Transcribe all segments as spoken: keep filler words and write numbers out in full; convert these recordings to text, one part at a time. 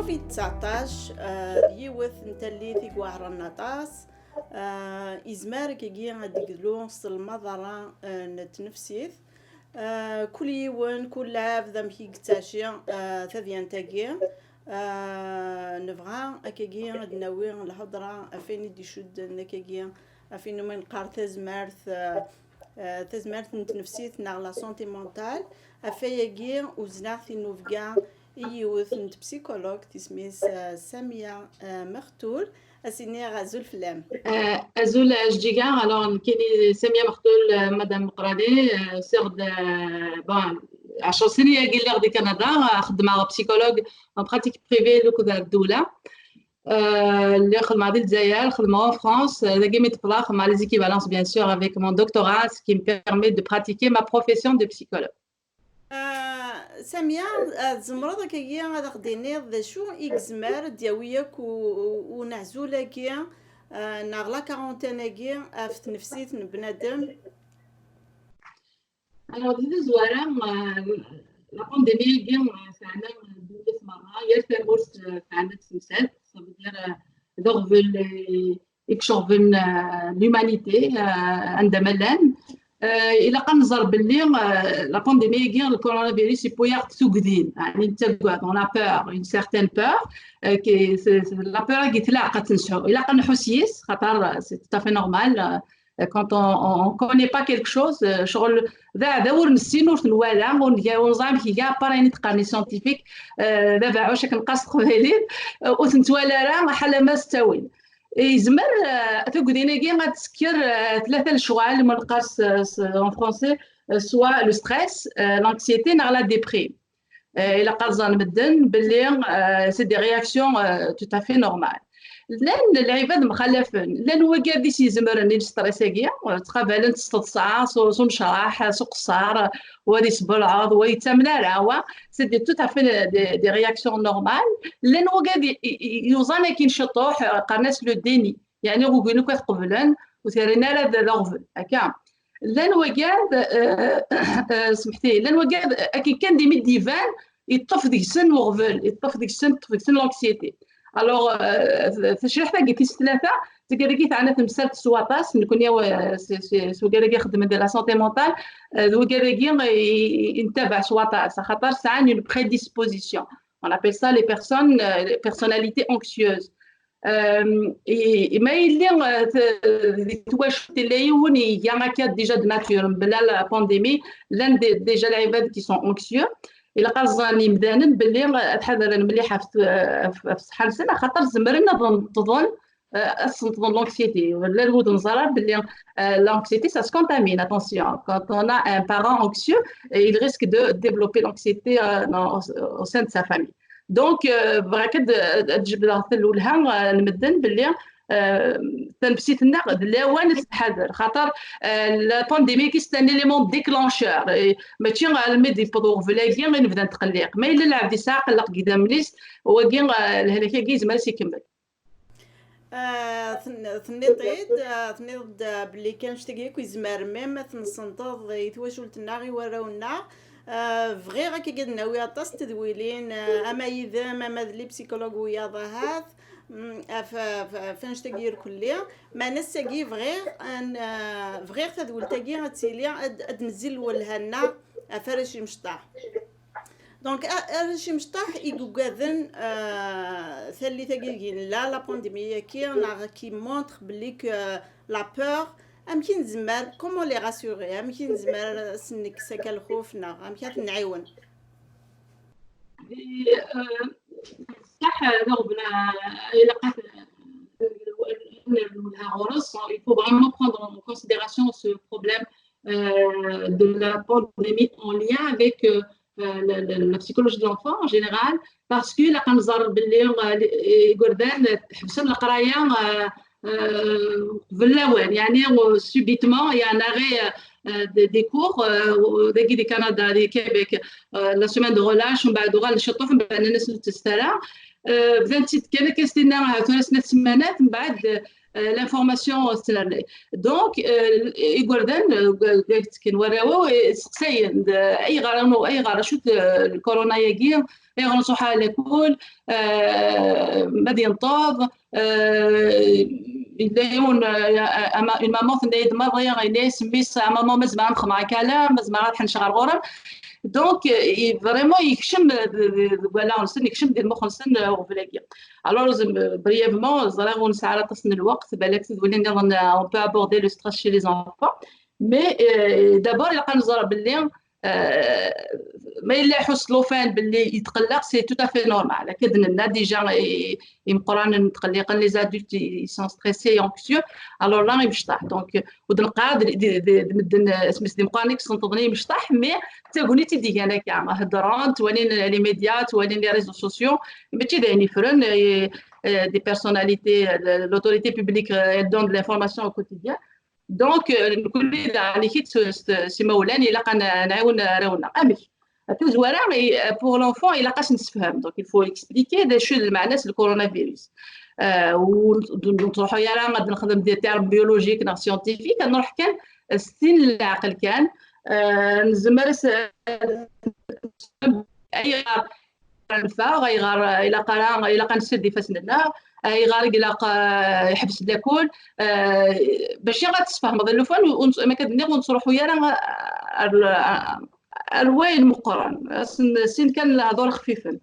Covid tseɛṭac, eh, d yiwet n tallit i iweɛren aṭas. Eh, izmer akkagi ad d-yeglu s lmaḍerra, eh, n tnefsit. Eh, kul yiwen, kul lɛebd amek i yettaci, eh, tadyant-agi. Eh, nebɣa akkagi ad d-nawi lhedra ɣef wayen i d-icudden akkagi, ɣef wayen umi neqqar tazmert, eh, eh, tazmert n tnefsit neɣ la santé mentale. Ɣef wayagi, uzneɣ tinnubga i yiwet n tpsikolog, isem-is, eh, Samia, eh, Mextul. Ad s-iniɣ azul fell-am. Eh, azul, eh, Jeǧǧiga. Alors, nekkini Samia Mextul, eh, Madame Meqrani, eh, usiɣ-d, eh, bon, ɛecr snin-agi lliɣ di Kanada, eh, xeddmeɣ psychologue en pratique privée akked ddula. Eh, lliɣ xeddmeɣ di Lezzayer, xeddmeɣ en France, eh, dagi mi ṭṭfeɣ, xeddmeɣ les équivalences, bien sûr, avec mon doctorat, ce qui me permet de pratiquer ma profession de psychologue. Ah, Samia, ah, tzemreḍ akkagi ad aɣ-d-tiniḍ d acu i yezmer ad d-yawi akk u-, u-, uneɛzul-agi, ah, neɣ la quarantaine-agi ɣef tnefsit n bnadem? Alors, di tazwara, ah, la pandémie-agi, ah, teɛna ddunit merra, yal tamurt, ah, teɛna temsalt, ça veut dire, ah, d aɣbel, eh, i iceɣben, euh, l'humanité, euh, anda ma llan. Euh, ilaq ad nẓer belli, euh, la pandémie-agi, le coronavirus, yewwi-aɣ-d tugdi, yeɛni nettagad, on a peur, une certaine peur, euh, qui, c'est, c'est, la peur-agi tlaq ad tt-nesɛu, ilaq ad nḥuss yis, xaṭer, euh, c'est tout à fait normal, euh, quand on, on, on connaît pas quelque chose, euh, ccɣel, d aɛdaw ur nessin, ur t-nwala, ur nga, ur neẓri amek iga, à part ayen i d-qqaren les scientifiques, euh, d abeɛɛuc akken qqaren s teqbaylit, euh, ur t-nettwali ara, ḥala ma s ttawil. Yezmer, eh, tugdi-agi ad tesker, eh, tlata lecɣal, ma neqqar s, s, en français, eh, soit le stress, eh, l'anxiété, neɣ la déprime. Eh, ilaq ad ẓren medden belli, eh, c'est des réactions, eh, tout à fait normales. Llan lɛibad mxalafen, llan wigad i s-izemren i le stress-agi, eh, ttqabalen s teḍsa, s, s unecraḥ, s uqeṣṣer, wa ad isbelɛeḍ, wa yettamen ara, wa, c'est des, tout à fait des, des réactions normales. Llan wigad i, i, i, yuẓan akin ciṭuḥ, eh, qqaren-as le déni. Yeɛni ur ugin akk ad qeblen, ur t-rrin ara d, d aɣbel, akka. Llan wigad, eh, eh, semḥet-iyi, llan wigad, eh, akken kan d imi d-iban, yeṭṭef deg-sen uɣbel, yeṭṭef deg-sen, teṭṭef deg-sen l'anxiété. Alors, eh, tacriḥt-agi tis tlata, d wigad-agi teɛna temsalt s waṭas, nekkni, eh, s, s, s wigad-agi xeddmen di la santé mentale, eh, d wigad-agi i, i, i ntabaɛ s waṭas, axaṭer sɛan une prédisposition. On appelle ça les personnes, euh, les personnalités anxieuses. Euh, et, et ma yelli, euh, t-, di twacult, yella yiwen iga akka déjà de nature, mebla la pandémie, llan de-, déjà lɛibad qui sont anxieux. Ilaq ad ẓren yimdanen belli, euh, ad ḥadren mliḥ ɣef t-, ɣef, ɣef ṣṣeḥḥa-nsen, axaṭer zemren ad neṭṭḍen, euh, ad sneṭḍen l'anxiété. Llan wid ur neẓri ara belli, euh, l'anxiété, ça se contamine. Attention, quand on a un parent anxieux, euh, il risque de développer l'anxiété, euh, dans, au, au sein de sa famille. Donc, euh, bɣiɣ ad, ad jebdeɣ talwelha, euh, n medden belli, euh, tanefsit-nneɣ d lawan ad tettḥadar, xaṭer, euh, la pandémie-agi c'est un élément déclencheur. Et mačči almi d-yewweḍ uɣbel-agi i nebda netqelliq. Ma yella lɛebd yesɛa aqelleq deg idammen-is, wagi, euh, lehlak-agi yezmer ad s-ikemmel. Ah, ten-, tenniḍ-id, ah, tenniḍ-d, ah, belli kan annect-agi akk yezmer même ad t-nessenṭeḍ i twacult-nneɣ, i warraw-nneɣ. Ah, bɣiɣ akkagi ad d-nawi aṭas n tedwilin, ah, ama yid-m, ama d les psychologues wiyaḍ ahat, mm, af, af, af annect-agi irkelli. Meɛna ass-agi bɣiɣ an-, ah, bɣiɣ tadwilt-agi ad tili, ad, ad d-nezzi lwelha-nneɣ ɣef arrac imecṭaḥ. Donc, a-, arrac imecṭaḥ i yugaden, euh, tallit-agi deg nella, la pandémie-agi, neɣ qui montre belli que, euh, la peur, amek i nezmer, comment les rassurer, amek i nezmer ad sen-nekkes akka lxuf, neɣ amek ad ten-nɛiwen? Et, euh, صح, d aɣbel, euh, ilaq ad, euh, nernu lha ɣur-s, il faut vraiment prendre en considération ce problème, euh, de la pandémie en lien avec, euh, euh, la, la, la psychologie de l'enfant en général, parce que ilaq ad nẓer belli, euh, igerdan ḥebsen leqraya, euh, euh, qbel lawan, yeɛni, euh, subitement, il y a un arrêt, euh, euh, des, des cours, euh, dagi di Canada, di Québec, euh, la semaine de relâche, mbeɛd uɣalen ciṭuḥ, mbeɛd nnan-as ur tt-ttett ara. Euh, bdan-tt-id kan akka s tinna, ah, tura snat ssmanat, mbeɛd, euh, L'information s tnernay. Donc igerdan, ttkin warraw-iw, seqsayen-d ayɣer, ayɣer acu-t lkorona-agi, ayɣer ur nruḥ ara lakul, ma d yenṭeḍ. Yella yiwen, une maman tenna-yi-d maḍi, yenna-yas mmi-s: "A maman, ma zemreɣ ad xedmeɣ akala, ma zemreɣ ad ḥennceɣ ɣer ɣur-m." Donc vraiment yekcem deg wallaɣ-nsen, yekcem di lmux-nsen uɣbel-agi. Alors brièvement, ẓriɣ ur nesɛi ara aṭas n lweqt, balak tidwilin nniḍen on peut aborder le stress chez les enfants, mais d'abord ilaq ad neẓra belli ma yella iḥuss llufan belli yetqelleq, c'est tout à fait normal. Akka d-nenna déjà, imeqqranen ttqelliqen, les adultes ils sont stressés et anxieux. Alors là imecṭaḥ. Donc ur d-neqqar d medden asmi d imeqqranen i yessenṭḍen imecṭaḥ, mais d tagnit i d-igan akka. Heddren, ttwalin les médias, ttwalin les réseaux sociaux, mačči d ayen yeffren. Des personnalités, l'autorité publique, elle donne de l'information au quotidien. Donc nekkni daɣen-ik-id s imawlan ilaq ad nɛiwen arraw-nneɣ. Amek? Tazwara, pour l'enfant ilaq ad s-nessefhem. Donc il faut expliquer d acu d lmeɛna-s le coronavirus. Ur nettruḥu ara ad nexdem des termes biologiques neɣ scientifiques, ad nruḥ kan s tin n leɛqel kan. Nezmer ad neffeɣ, ayɣer ilaq ara, ilaq ad nsedd ifassen-nneɣ, ayɣer ilaq iḥbes lakul, bac ad tesfehmeḍ llufan, ma akka d-nniɣ ur nettruḥu ara ar wayen meqqren, sin kan lehdur xfifen.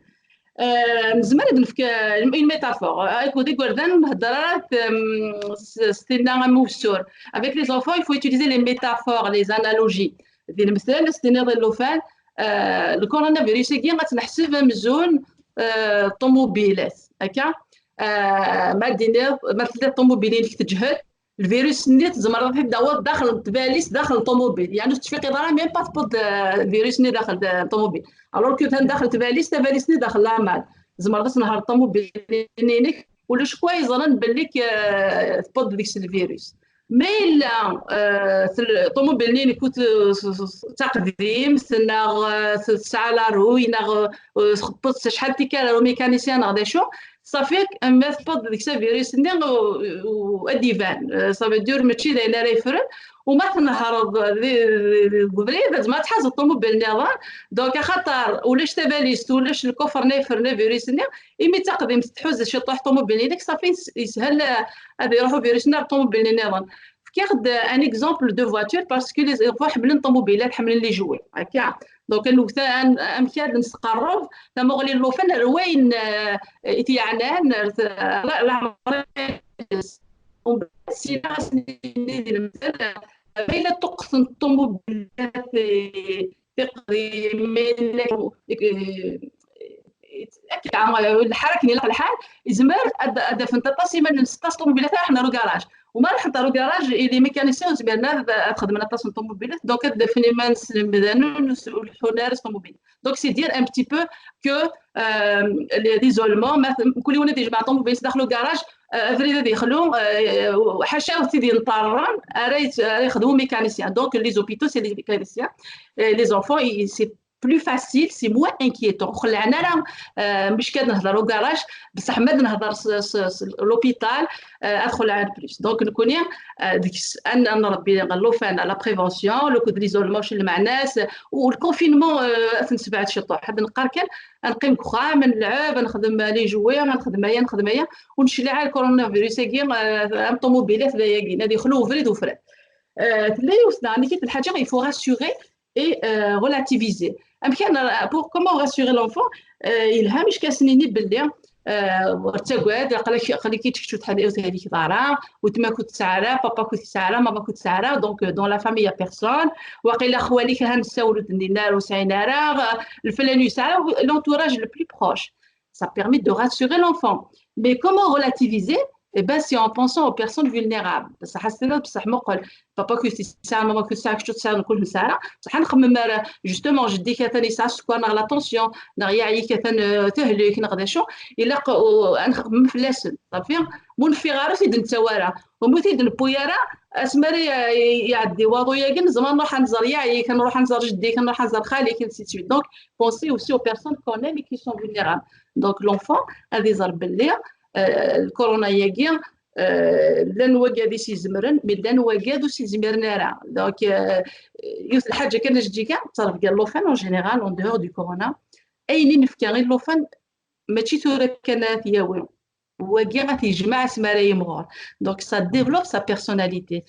Nezmer ad nefk une métaphore. Akked igerdan ur nhedder ara s tinna am ufessur. Avec les enfants il faut utiliser les métaphores, les analogies. Di lmeslal, ad s-tiniḍ i llufan, le coronavirus-agi ad t-neḥseb amzun ṭumubilat, akka. Ma d-tiniḍ, ma tella ṭumubil-inek teǧhed, lvirus-nni tzemreḍ ad t-id-tawiḍ daxel n tbalist, daxel n ṭumubil. Yeɛni ur tettfiqiḍ ara même pas tewwiḍ lvirus-nni daxel n ṭumubil. Alors que atan daxel n tbalist, tabalist-nni daxel lamal. Tzemreḍ ad tnehreḍ ṭumubil-inek, ulac kra yeẓran belli tewwiḍ deg-s lvirus. Ma yella ṭumubil-nni-inek ur d taqdimt, neɣ tesɛa la rouille, neɣ txebbet acḥal tikkal ar umécanicien neɣ d acu, ṣafi ma tewwiḍ deg-s avirus-nni ad d-iban. Ça veut dire mačči d ayen ara yeffren. Uma tnehreḍ deg ubrid, tzemreḍ ad tḥazeḍ ṭumubil nniḍen. Donc axaṭer ulac tabalizt, ulac lkufer-nni yeffren avirus-nni, imi d taqdimt tḥuz ciṭuḥ ṭumubil-inek, ṣafi yeshel ad iruḥ uvirus-nni ar ṭumubil nniḍen. Fkiɣ-d un exemple de voiture parce que les enfants ḥemmlen ṭumubilat, ḥemmlen les jouets, akka. Donc amek ad nesqerreb tamuɣli n llufan ar wayen i t-yeɛnan, ar leɛmer-ines. Umbeɛd sina ad sen-nini di lemtel, ma yella ṭṭuqqet n ṭumubilat tiqdimin, akka, lḥal akken ilaq lḥal, izmer ad d-afent aṭas iman-nsent, aṭas ṭumubilat ara ḥen ar ugaraj. Uma ruḥent ar ugaraj, les mécaniciens ur zmiren ara ad xedmen aṭas n ṭumubilat, donc ad d-afen iman-nsen imdanen ur leḥḥun ara s ṭumubil. Donc c'est dire un petit peu que l'isolement, mkul yiwen ad yejmeɛ ṭumubil-is daxel ugaraj, abrid ad yexlu, ḥaca ur t-id-yenṭerren ara yexdem umécanicien. Donc les hôpitaux c'est les mécaniciens, les enfants c'est plus facile, c'est moins inquiétant. Ur xelɛen ara mecka ad nehder ugaraj, bṣaḥ ma ad nehder s l'hôpital ad xelɛen plus. Donc nekkni deg-s ad nṛebbi llufan, la prévention, le coup de l'isolement, mačči lmeɛna-s, u le confinement ad t-nessebɛed ciṭuḥ, ad neqqar kan ad neqqim deg uxxam, ad nelɛeb, ad nexdem les jouets, ad nexdem aya, ad nexdem aya, ur necliɛ ara le coronavirus-agi am ṭumubilat d ayagi, ad yexlu ubrid ufran. Tella yiwet daɣen lḥaǧa, il faut rassurer et relativiser. Amek ara, pour comment rassurer l'enfant? Yelha mi ad as-nini belli ur ttagad, aql-ik kečč ur tehlikeḍ ara, weltma-k ur tesɛi ara, papa-k ur yesɛi ara, maman-k ur tesɛi ara, donc dans la famille il y a personne. Waqila xwali-k ha nessawel ur d-nnin ara, ur sɛin ara, lflan ur yesɛi ara, l'entourage le plus proche. Ça permet de rassurer l'enfant. Mais comment relativiser? Eh ben, c'est en pensant aux personnes vulnérables. Bṣaḥ ad s-tiniḍ bṣaḥ muqel, papa-k ur t-yesɛi, maman-k ur tesɛi, kečč ur tesɛiḍ, mkul nesɛa. Bṣaḥ ad nxemmem ara, justement, jeddi-k atan yesɛa sskeṛ neɣ la tension, neɣ yeɛya-k atan tehlik neɣ d acu, ilaq ad nxemmem fell-asen. Ṣafi, ma ur neffiɣ ara ur t-id-nettawi ara. Umi ur t-id-newwi ara, asmi ara iɛeddi waḍu-yagi nezmer ad nruḥ ad nẓer yeɛya-k, ad nruḥ ad nẓer jeddi-k, ad nruḥ ad nẓer xali-k, ainsi de suite. Donc pensez aussi aux personnes qu'on aime et qui sont vulnérables. Donc l'enfant ad iẓer belli le corona-yagi Euh, llan wagad i s-izemren, mais llan wagad ur s-izmiren ara. Donc, euh, yiwet lḥaǧa kan, ajeǧǧig-a, ttrebga llufan en général, en dehors du corona, ayen i nefka i llufan, mačči tura kan ara t-yawi. Wagi ad t-yejmeɛ asmi ara yimɣur. Donc, ça développe sa personnalité.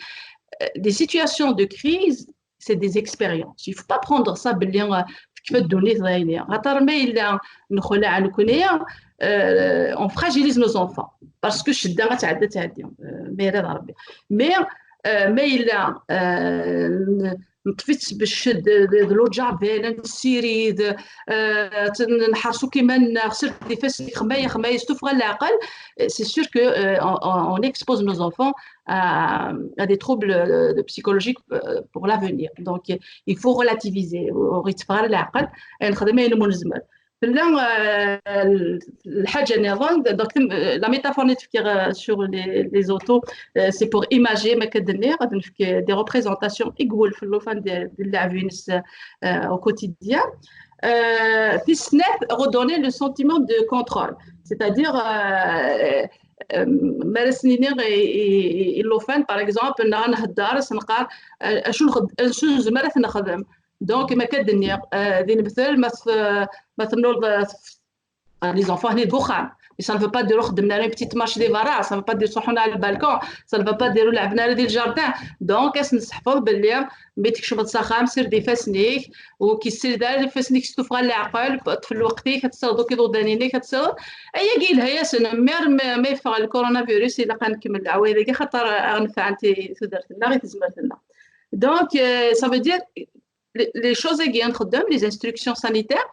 Euh, les situations de crise, c'est des expériences. Il faut pas prendre ça belli, euh, tekfa ddunit d ayen. Xaṭer ma yella nexleɛ nekkni, euh, on fragilise nos enfants. Parce que ccedda ad tɛeddi, ad tɛeddi. Euh, ma yella d Rebbi. Mais, euh, ma yella, euh, neṭṭef-itt becced d, d, d l'eau de javel, nessirid, euh, nḥerṣ akk iman-nneɣ, sird ifassen-ik, xmay, xmay, s tuffɣa n leɛqel, c'est sûr que, euh, on, on, on expose nos enfants à, à des troubles, euh, psychologiques, euh, pour l'avenir. Donc, il faut relativiser. Ur ɣ-itteffeɣ ara leɛqel, ayen nexdem ayen umi nezmer. Tella, euh, lḥaǧa nniḍen, donc, euh, la métaphore i d-fkiɣ, euh, sur les, les autos, euh, c'est pour imager, ma akka d-nniɣ, ad nefk des représentations i iwulef llufan di, di lleɛb-ines, euh, au quotidien. Euh, tis snat, redonner le sentiment de contrôle. C'est-à-dire, euh, euh, mi ara s-nini i, i, i, i llufan, par exemple, neɣ ad nhedder, ad s-nqar, euh, acu nxed-, acu nezmer ad t-nexdem. Donc, ma akka d-nniɣ, euh, di lemtel, ma t-, ma tennuleḍ, euh, les enfants, hni deg uxxam. Mais ça ne veut pas dire xedmen ara une petite marche des varas, ça ne veut pas dire ttruḥun ar lbalkun, ça ne veut pas dire ur leɛben ara di ljardin. Donc, ad s-nesseḥfeḍ belli mi tkecmeḍ s axxam, sired ifassen-ik, ur k-yessirid ara ifassen-ik s tuffɣa n leɛqel, ṭṭef lweqt-ik, ad tessiɣeḍ akk iḍudan-inek, ad tessiɣeḍ. Ayagi yelha-yasen, mer ma, ma yeffeɣ le coronavirus, ilaq ad nkemmel leɛwayed-agi, xaṭer ad ɣ-nefɛent i tudert-nneɣ, i tezmert-nneɣ. Donc, euh, ça veut dire, les, les choses-agi ad nxeddem, les instructions sanitaires,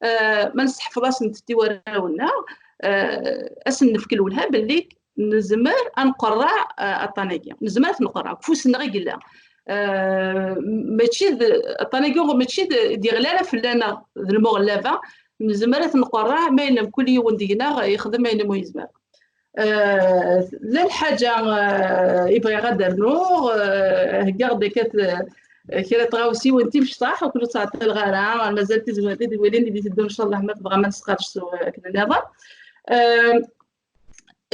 euh, ma nesseḥfeḍ-asent-tent i warraw-nneɣ, euh, ad sen-nefk lwelha belli nezmer ad nqerreɛ, euh, aṭṭan-agi. Nezmer ad t-nqerreɛ, deg ufus-nneɣ i yella. Euh, mačči d, aṭṭan-agi mačči d, d-yeɣli ara fell-aneɣ d lmuɣellaba, nezmer ad t-nqerreɛ, ma yella mkul yiwen deg-neɣ yexdem ayen umi yezmer. Euh, llan lḥaǧa, euh, i bɣiɣ ad d-rnuɣ, euh, heggaɣ-d akka t-, kra n tɣawsiwin timecṭaḥ, ur ken-ttɛeṭṭileɣ ara, mazal tizwilin i d-iteddun, ncallah, ma tebɣam ad nesqerdec s wakken nniḍen. Euh,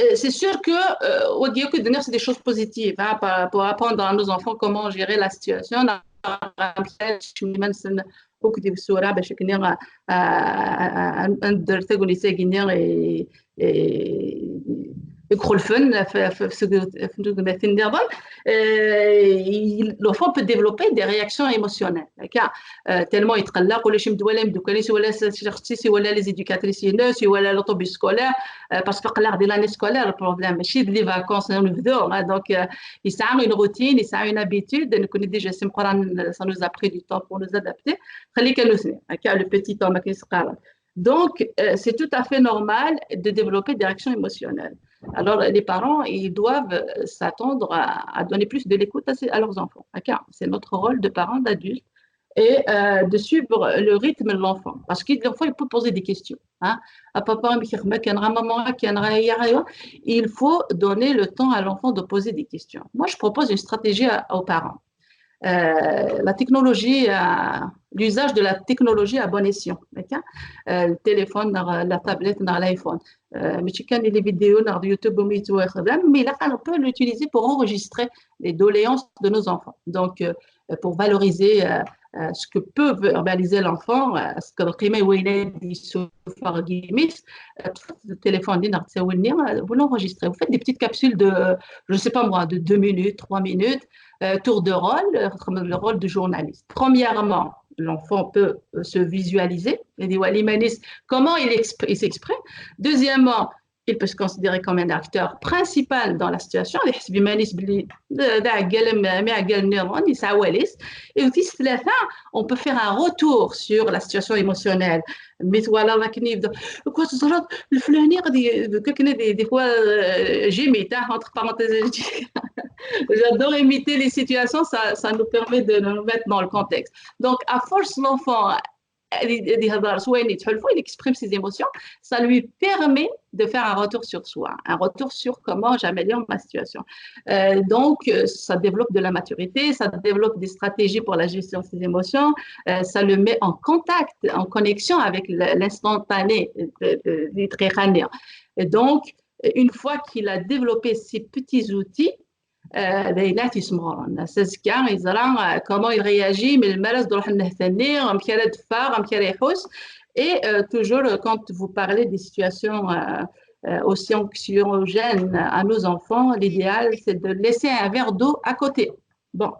euh, c'est sûr que, euh, wagi akk i d-nniɣ, c'est des choses positives, hein, par, pour apprendre à nos enfants comment gérer la situation. Amek ara kecmen iman-nsen akk di tsura, bac akken, euh, euh, ad nedder tagnit-agi-nni i, i, i ixulfen ɣef, ɣef, ɣef tugnatin nniḍen. Euh, il, l'enfant peut développer des réactions émotionnelles. Akka, euh, tellement yetqelleq, ulac imdwala, imdukal-is, iwala s-, s-, s-, iwala les éducatrices-ines, iwala l'autobus scolaire, euh, parce que aql-aɣ di l'année scolaire, le problème, mačči d les vacances, nebdu, hein, donc, euh, yesɛa une routine, yesɛa une habitude, nekkni déjà si meqqran, ça nous a pris du temps pour nous adapter. Xli kan nutni, akka, le petit homme, akken i s-qqaren. Donc, euh, c'est tout à fait normal de développer des réactions émotionnelles. Alors, les parents, ils doivent, euh, s'attendre à, à donner plus de l'écoute à, ses- à leurs enfants. Akka, c'est notre rôle de parents, d'adultes, et, euh, de suivre le rythme de l'enfant. Parce que l'enfant, il peut poser des questions. Hein. Ah, papa, mais comment, ah, maman, ah, il faut donner le temps à l'enfant de poser des questions. Moi, je propose une stratégie à- aux parents. Euh, la technologie, euh, l'usage de la technologie à bon escient. D'accord ? Euh, le téléphone, la tablette, l'iPhone. Euh, mais tu connais les vidéos, YouTube, mais on peut l'utiliser pour enregistrer les doléances de nos enfants. Donc, euh, pour valoriser, euh, euh, ce que peut verbaliser l'enfant, euh, ce que le téléphone, euh, vous l'enregistrez. Vous faites des petites capsules de, je sais pas moi, de deux minutes, trois minutes, euh, tour de rôle, euh, le rôle de journaliste. Premièrement, l'enfant peut, euh, se visualiser, comment il, exp- il s'exprime. Deuxièmement, il peut se considérer comme un acteur principal dans la situation. Et puis, on peut faire un retour sur la situation émotionnelle. Mais voilà, là, quoi, des fois, euh, entre parenthèses, j'adore imiter les situations, ça, ça nous permet de nous mettre dans le contexte. Donc, à force, l'enfant, il exprime ses émotions, ça lui permet de faire un retour sur soi, un retour sur comment j'améliore ma situation. Euh, donc, euh, ça développe de la maturité, ça développe des stratégies pour la gestion de ses émotions, euh, ça le met en contact, en connexion avec l'instantané. Et donc, une fois qu'il a développé ces petits outils, euh, d ayen ara t-yesmeɣren. Ass azekka, yeẓra, euh, comment il réagit, melmi ara s-d-ruḥen nnehta-nni, amek ara d-teffeɣ, amek ara iḥuss. Et euh, toujours, euh, quand vous parlez des situations euh, euh, aussi anxiogènes à nos enfants, l'idéal, c'est de laisser un verre d'eau à côté. Bon.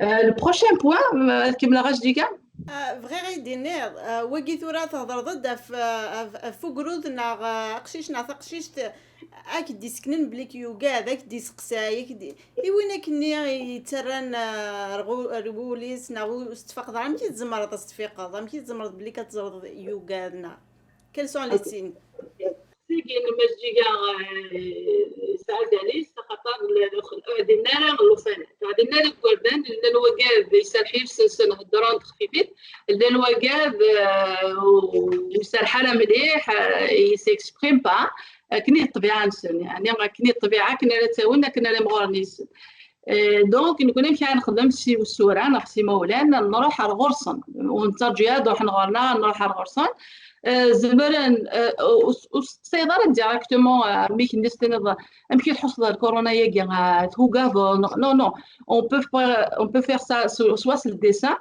Euh, le prochain point, euh, كمل غاش ديكا. Ah, bɣiɣ ad d-iniɣ, ah, wagi tura thedreḍ-d ɣef, ah, ɣef, ɣef ugrud neɣ, ah, aqcic neɣ taqcict, ad k-d-iseknen belli k-yugad, ad k-d-iseqsay, ad k-d-, i win akkenni yettarran, ah, ar ɣu-, ar wul-is neɣ ur s-tfaqeḍ ara, amek i tzemreḍ ad s-tfiqeḍ? Amek i tzemreḍ belli ad teẓreḍ yugad neɣ? Quels sont les signes? Sigi n Maǧǧiga, eh, Saɛid Ɛli, s axaṭer l-, l-, ur ɛdin ara llufan, ur ɛdin ara igerdan, llan wagad iserreḥ yiles-nsen heddren texfifit, llan wagad, eh, ur iserreḥ ara mliḥ, eh, il s'exprime pas, akken i d ṭṭbiɛa-nsen, yeɛni akken i d ṭṭbiɛa, akken ara ttawin, akken ara mɣuren yis-sen. Eh, donc, nekkni amek ara nexdem si usura neɣ s imawlan, nruḥ ar ɣur-sen, ur nettarǧu ara ad ruḥen ɣer-neɣ, nruḥ ar ɣur-sen. Eh, zemren, eh, ur, ur testeqsayeḍ ara directement, eh, mmi-k-nni s-tiniḍ, amek i tḥusseḍ ar lkuruna-agi, eh, tugadeḍ? Non, non, non. On peut faire, on peut faire ça so-, soit s le dessin,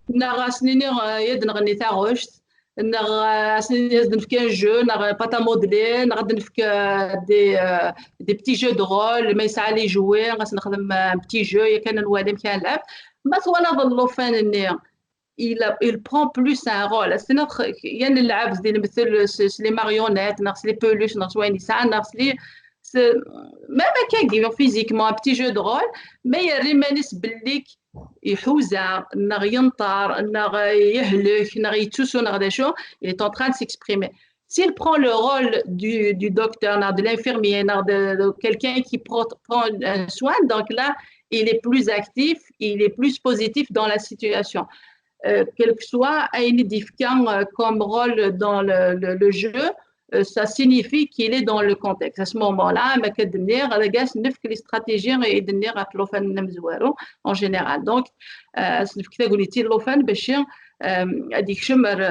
neɣ ad sen-iniɣ, eh, ad d-nɣenni taɣect, neɣ, eh, ad sen-iniɣ ad d-nefk un jeu, neɣ pâte à modeler, neɣ ad d-nefk, eh, des, eh, des petits jeux de rôle, ma yesɛa les jouets, ad s-nexdem, eh, un petit jeu, yakan ad nwali amek ara nlɛeb. Ma twalaḍ llufan-nni, il a, il prend plus un rôle. Ad s-tiniḍ yan lɛeb di lemtel s, s les marionnettes, neɣ s les peluches, neɣ s wayen yesɛa, neɣ s les, s, même akkagi, physiquement, un petit jeu de rôle, mais yerra iman-is belli iḥuza, neɣ yenṭer, neɣ yehlek, neɣ yettusu, neɣ d acu, il est en train de s'exprimer. S'il prend le rôle du, du docteur, neɣ de l'infirmier, neɣ de, de quelqu'un qui pro-, prend un soin, donc là, il est plus actif, il est plus positif dans la situation. Euh, quel que soit ayen i d-yefka, euh, comme rôle dans le, le, le jeu, euh, ça signifie qu'il est dans le contexte. À ce moment-là, ma k-d-nniɣ, ad as-nefk les stratégies i d-nniɣ ɣef llufan-nni amezwaru, en général. Donc, euh, ad as-nefk tagnit i llufan bac, euh, ad yekcem ar,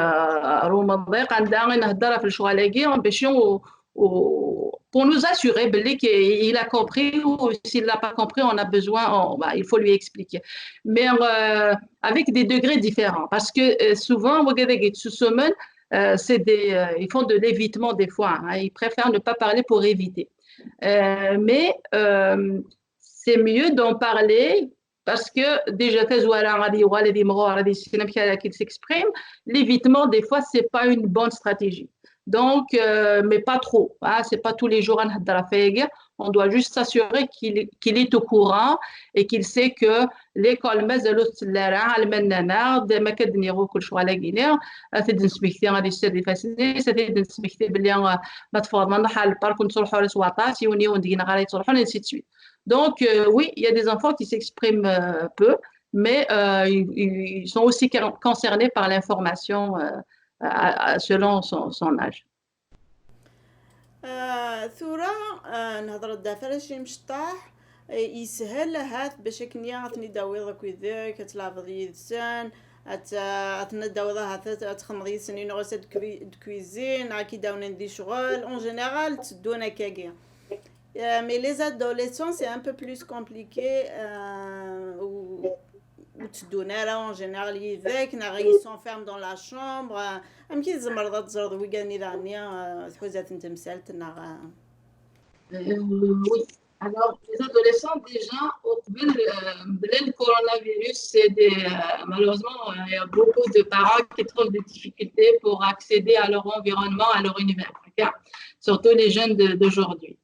ar umḍiq anda i nhedder ɣef lecɣal-agi, bac u, u, pour nous assurer belli qu'il a compris, ou s'il l'a pas compris, on a besoin, on, bah, il faut lui expliquer. Mais, euh, avec des degrés différents, parce que, euh, souvent, wagad-agi yettusumen, euh, c'est des, euh, ils font de l'évitement des fois, hein, ils préfèrent ne pas parler pour éviter. Euh, mais, euh, c'est mieux d'en parler parce que déjà, tazwara, ad yuɣal ad imɣur, ad yissin amek ara qu'il s'exprime. L'évitement, des fois, c'est pas une bonne stratégie. Donc, euh, mais pas trop, hein, c'est pas tous les jours ad nhedder ɣef wayagi. On doit juste s'assurer qu'il, qu'il est au courant et qu'il sait que l'école mazal ur tettell ara, alma nnan-aɣ-d, ma k-d-nniɣ akk lecɣal-agi-nni, ad t-id-nesmekti, ad yessared ifassen-is, ad t-id-nesmekti belli, euh, ma teffɣeḍ ma nruḥ ar lpark ur nettruḥu ara s waṭas, yiwen yiwen deg-neɣ ara yettruḥun, ainsi de suite. Donc, euh, oui, il y a des enfants qui s'expriment, euh, peu, mais, euh, ils, ils sont aussi con-, concernés par l'information, euh, à, à, selon son, son âge. Ah, tura, ah, nhedder-d ɣef warrac imecṭaḥ, eh, yeshel ahat bac akken ad ten-id-tawiḍ akk yid-k, ad tleɛbeḍ yid-sen, ad t-, ad ten-id-tawiḍ ahat ad, ad txedmeḍ yid-sen une recette de cui-, de cuisine, ad k-id-awnen di ccɣel. En général, tteddun akkagi. Euh, mais les adolescents, c'est un peu plus compliqué, euh, u, ur tteddun ara en général yid-k, neɣ ils s'enferment dans la chambre. Euh, amek i tzemreḍ ad teẓreḍ wigad-nni daɣenni, euh, tḥuza-ten temsalt, neɣ, euh? Euh, oui. Alors, les adolescents, déjà, au, euh, le coronavirus, c'est des, euh, malheureusement, euh, il y a beaucoup de parents qui trouvent des difficultés pour accéder à leur environnement, à leur univers, surtout les jeunes de, d'aujourd'hui.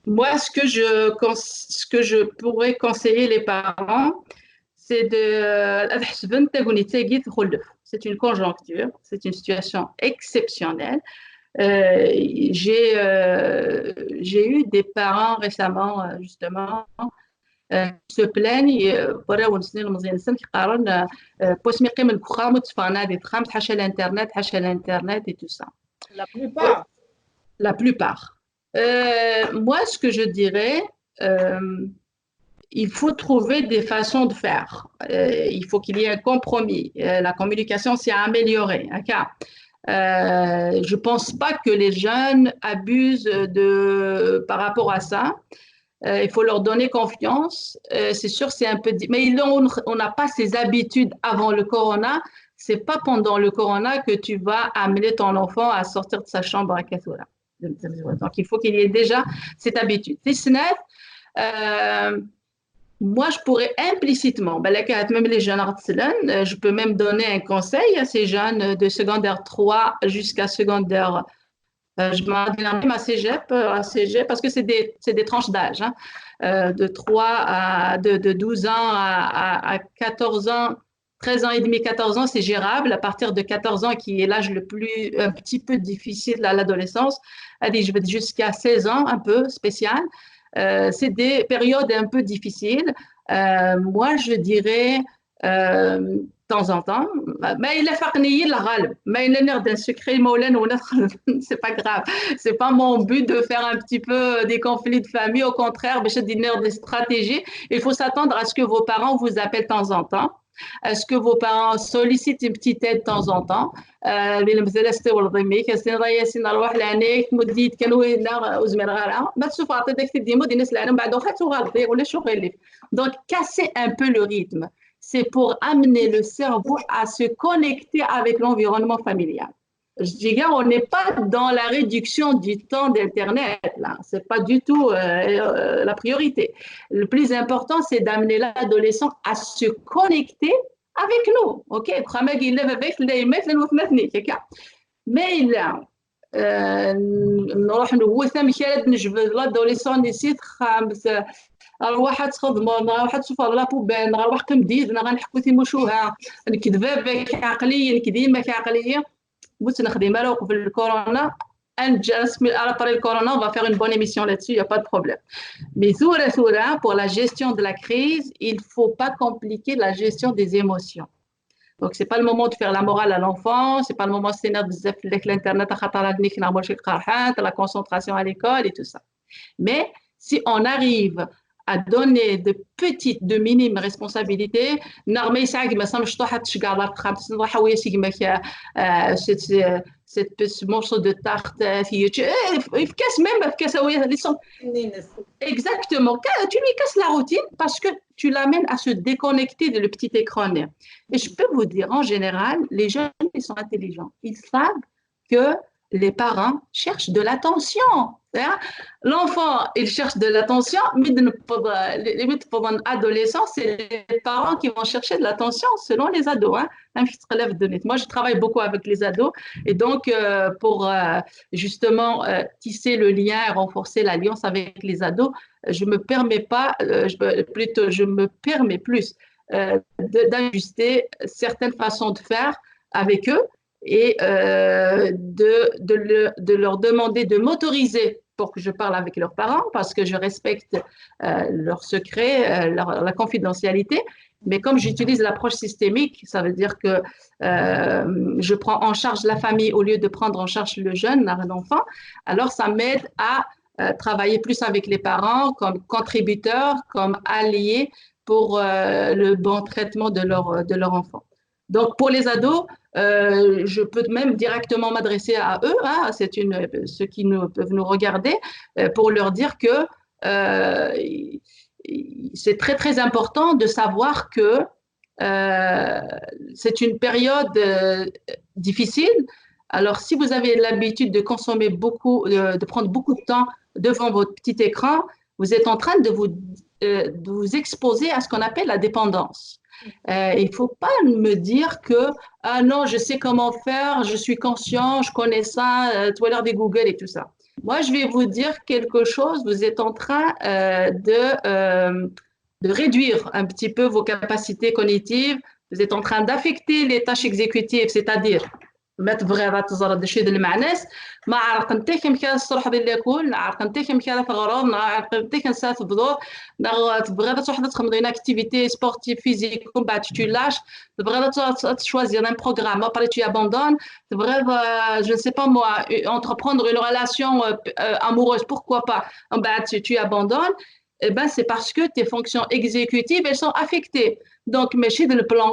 Moi, ce que je cons-, ce que je pourrais conseiller les parents, c'est de, euh, ad ḥesben tagnit-agi txulef. C'est une conjoncture, c'est une situation exceptionnelle. Euh, j'ai, euh, j'ai eu des parents récemment, euh, justement, euh, qui se plaignent, euh, warraw-nsen, ilmeẓyen-nsen, qui qqaren, euh, euh, n wasmi qqimen deg uxxam, ur tteffɣen ara di texxamt, ḥaca l'internet, ḥaca l'internet et tout ça. La plupart. La plupart. Euh, moi, ce que je dirais, euh, il faut trouver des façons de faire. Euh, il faut qu'il y ait un compromis. Euh, la communication s'est améliorée. Akka. Euh, je pense pas que les jeunes abusent de, par rapport à ça. Euh, il faut leur donner confiance. Euh, c'est sûr, c'est un peu, di- mais ils ont, on n'a pas ces habitudes avant le corona. C'est pas pendant le corona que tu vas amener ton enfant à sortir de sa chambre à quatre heures. Donc, il faut qu'il y ait déjà cette habitude. Tisnat, euh, moi, je pourrais implicitement, ben, les quatre, même les jeunes artisans, euh, je peux même donner un conseil à ces jeunes de secondaire trois jusqu'à secondaire, euh, je m'en même à cégep, euh, à cégep, parce que c'est des, c'est des tranches d'âge, hein, euh, de trois à, de, de douze ans à, à, à quatorze ans, treize ans et demi, quatorze ans, c'est gérable. À partir de quatorze ans, qui est l'âge le plus, un petit peu difficile à l'adolescence, allez, je vais jusqu'à seize ans, un peu spécial. Euh, c'est des périodes un peu difficiles. Euh, moi, je dirais, euh, de temps en temps, mais il est فقني الغالب, mais il est d'un secret, c'est pas grave. C'est pas mon but de faire un petit peu des conflits de famille. Au contraire, je dis des stratégies. Il faut s'attendre à ce que vos parents vous appellent de temps en temps. Est-ce que vos parents sollicitent une petite aide de temps en temps? آه، لأن مازال استوى الضمي كاستين راه ياسين روح لعنيك مديت كانوا هنا وزمير غارة ما تشوف عطي داك تدي مود الناس العالم بعد واخا تو غالطي ولا شو غير ليك. Donc casser un peu le rythme, c'est pour amener le cerveau à se connecter avec l'environnement familial. Je dis, on n'est pas dans la réduction du temps d'Internet, là. C'est pas du tout euh, euh, la priorité. Le plus important, c'est d'amener l'adolescent à se connecter avec nous. OK? Mais il a, euh, نروح نوث amek ara d-nejbed l'adolescent-nni si texxamt, arwaḥ ad txedmeḍ, neɣ arwaḥ ad tsuffɣeḍ la poubelle, neɣ arwaḥ qqim d yid-neɣ ad nḥekku timucuha, nekk d baba-k ɛeqliyen, nekk d yemma-k ɛeqliyen. Ur tt-nexdim ara uqbel lkuruna. Après le corona, on va faire une bonne émission là-dessus, il n'y a pas de problème. Mais tura, tura, pour la gestion de la crise, il faut pas compliquer la gestion des émotions. Donc, c'est pas le moment de faire la morale à l'enfant, c'est pas le moment de s'énerver بزاف في l'internet, la concentration à l'école et tout ça. Mais si on arrive à donner de petites, de minimes responsabilités, نهار ما يسعى كيما سام شطوحة تشقى على الخام تسنى حوية سيما كيا cette ce morceau de tarte في يفكاس même في كاس هوية les sont exactement, tu lui casses la routine parce que tu l'amènes à se déconnecter de le petit écran. Et je peux vous dire, en général, les jeunes, ils sont intelligents. Ils savent que les parents cherchent de l'attention. Hein? L'enfant, il cherche de l'attention, mais de ne pas, les, les adolescents, c'est les parents qui vont chercher de l'attention selon les ados. Hein? Moi, je travaille beaucoup avec les ados et donc euh, pour euh, justement euh, tisser le lien et renforcer l'alliance avec les ados, je me permets pas, euh, je, plutôt, je me permets plus euh, d'ajuster certaines façons de faire avec eux et euh, de, de, le, de leur demander de m'autoriser pour que je parle avec leurs parents, parce que je respecte euh, leur secret, euh, leur, la confidentialité. Mais comme j'utilise l'approche systémique, ça veut dire que euh, je prends en charge la famille au lieu de prendre en charge le jeune, l'enfant, alors ça m'aide à euh, travailler plus avec les parents comme contributeurs, comme alliés pour euh, le bon traitement de leur, de leur enfant. Donc, pour les ados, euh, je peux même directement m'adresser à eux, hein, c'est une, ceux qui nous, peuvent nous regarder, euh, pour leur dire que euh, c'est très, très important de savoir que euh, c'est une période euh, difficile. Alors, si vous avez l'habitude de consommer beaucoup, de, de prendre beaucoup de temps devant votre petit écran, vous êtes en train de vous, euh, de vous exposer à ce qu'on appelle la dépendance. Euh, il ne faut pas me dire que, ah non, je sais comment faire, je suis conscient, je connais ça, euh, tout à l'heure des Google et tout ça. Moi, je vais vous dire quelque chose, vous êtes en train euh, de, euh, de réduire un petit peu vos capacités cognitives, vous êtes en train d'affecter les tâches exécutives, c'est-à-dire ما تبغي غا تزرد شي د المعناس ما عرق نتيك مكان الصرح ديال ليكول عرق نتيك مكان في غروض عرق نتيك نسات بضور تبغي تروح تخمم une activité sportive physique ومن بعد tu lâches تبغي تشوازي un programme après tu abandonnes تبغي je ne sais pas moi entreprendre une relation amoureuse pourquoi pas ومن بعد tu abandonnes Eh ben, c'est parce que tes fonctions exécutives, elles sont affectées. Donc, ماشي د le plan,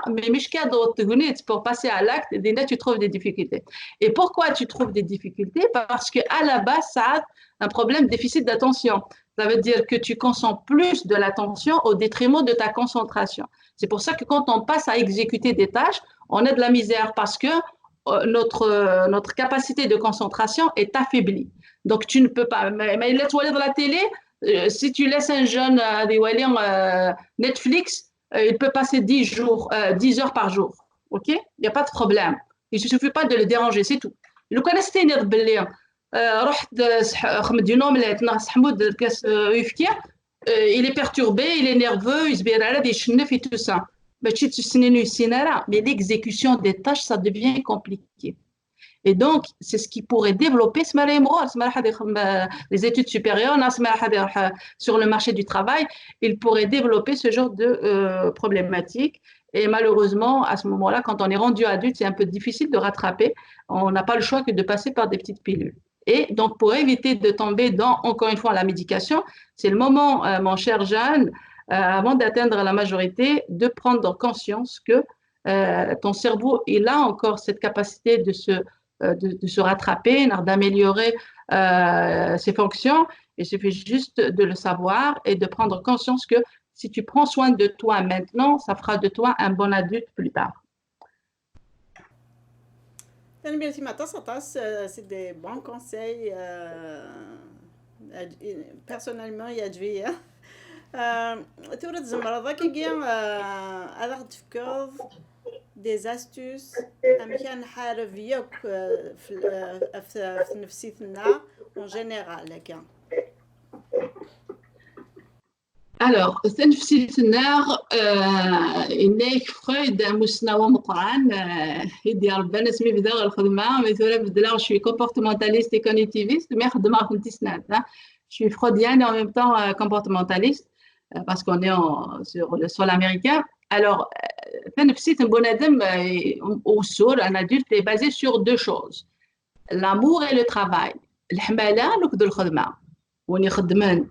mais مش كاد تغنيت pour passer à l'acte, dinna tu trouves des difficultés. Et pourquoi tu trouves des difficultés? Parce que à la base, ça a un problème de déficit d'attention. Ça veut dire que tu concentres plus de l'attention au détriment de ta concentration. C'est pour ça que quand on passe à exécuter des tâches, on a de la misère parce que euh, notre, euh, notre capacité de concentration est affaiblie. Donc, tu ne peux pas. Mais, mais là, tu vois, dans la télé, euh, si tu laisses un jeune euh, euh, Netflix, euh, il peut passer dix jours, euh, dix heures par jour. OK? Il n'y a pas de problème. Il ne suffit pas de le déranger, c'est tout. لو كان استيني باللي رحت خمد une omelette, ناس حمود كاس يفكي, il est perturbé, il est nerveux, il se et tout ça. Mais l'exécution des tâches, ça devient compliqué. Et donc, c'est ce qui pourrait développer les études supérieures, sur le marché du travail, il pourrait développer ce genre de euh, problématique. Et malheureusement, à ce moment-là, quand on est rendu adulte, c'est un peu difficile de rattraper. On n'a pas le choix que de passer par des petites pilules. Et donc, pour éviter de tomber dans, encore une fois, la médication, c'est le moment, euh, mon cher Jeanne, euh, avant d'atteindre la majorité, de prendre conscience que euh, ton cerveau, il a encore cette capacité de se, euh, de, de se rattraper, d'améliorer euh, ses fonctions. Il suffit juste de le savoir et de prendre conscience que si tu prends soin de toi maintenant, ça fera de toi un bon adulte plus tard. Tanemmirt-im aṭas aṭas, c'est des bons conseils. Personnellement, yeɛǧeb-iyi. Tura tzemreḍ akkagi ad aɣ-d-tefkeḍ des astuces amek ad nḥareb yakk ɣef tnefsit-nneɣ en général akka. Alors, tanefsit-nneɣ, yenna-yak Freud, amussnaw ameqqran, i d-irebban asmi bdiɣ lxedma, mais tura beddleɣ, je suis comportementaliste et cognitiviste, mais xeddmeɣ-tent i snat. Je suis freudienne et en même temps euh, comportementaliste, euh, parce qu'on est en, sur le sol américain. Alors, euh, tanefsit n bunadem, euh, au sourd, un adulte, est basée sur deux choses. L'amour et le travail. Leḥmala akked lxedma. Win ixeddmen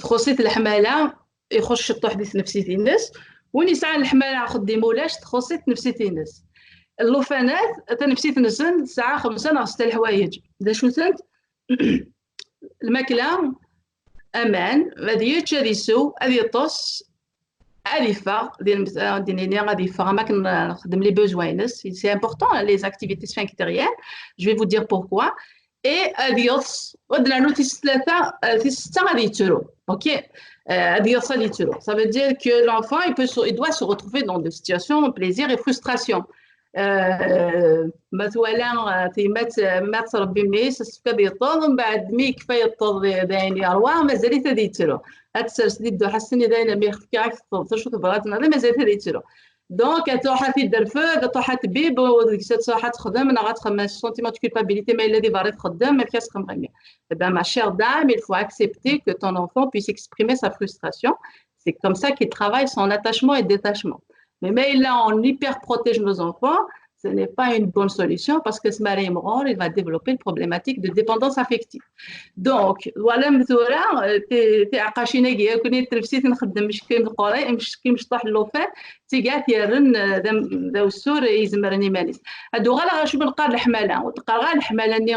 txuṣṣ-it leḥmala, ixuṣṣ ciṭuḥ di tnefsit-ines. Win yesɛan leḥmala axeddim ulac, txuṣṣ-it tnefsit-ines. Llufanat, tanefsit-nsen tesɛa xemsa neɣ setta leḥwayeǧ. D acu-tent? Lmakla, aman, ad yečč, ad isew, ad yeṭṭes, ad iffeɣ, ad nini ad iffeɣ am akken nxeddem les besoins-ines. C'est important, les activités sphinctériennes. Je vais vous dire pourquoi. Et ad yeḍs, ad nernu tis tlata, tis setta ad yettru. OK? Ad yeḍs, ad yettru. Ça veut dire que l'enfant, il, peut se, il doit se retrouver dans des situations de plaisir et frustration. Ma twala tiyemmat ma tettrebbi mmi-s, yessefk ad yeṭṭeḍ, mbeɛd mi yekfa yeṭṭeḍ d ayen yerwa, mazal-it ad yettru. Ad tsers di dduḥ ass-nni d ayen mi yefka ad teṭṭeḍ, acu tebɣa ad tnadi, mazal-it ad yettru. Donc, ad truḥ ad t-id-terfed, ad truḥ ad tbib, deg-s ad truḥ ad texdem, neɣ ad texdem un sentiment de culpabilité, ma yella di berra i txeddem, amek ad texdem ɣimmi. Eh bien, ma chère dame, il faut accepter que ton enfant puisse exprimer sa frustration. C'est comme ça qu'il travaille son attachement et détachement. Mais, mais là, on hyperprotège nos enfants, ce n'est pas une bonne solution parce que ce mari il va développer une problématique de dépendance affective. Donc, voilà, tura tiɛeqqacin-agi akk-nni tnefsit nxeddem meckim d qori, meckim mecṭuḥ llufan, d tigert yerren d awessur izemren iman-is. Ad uɣaleɣ acu mi neqqar leḥmala, ur d-qqareɣ ara leḥmala-nni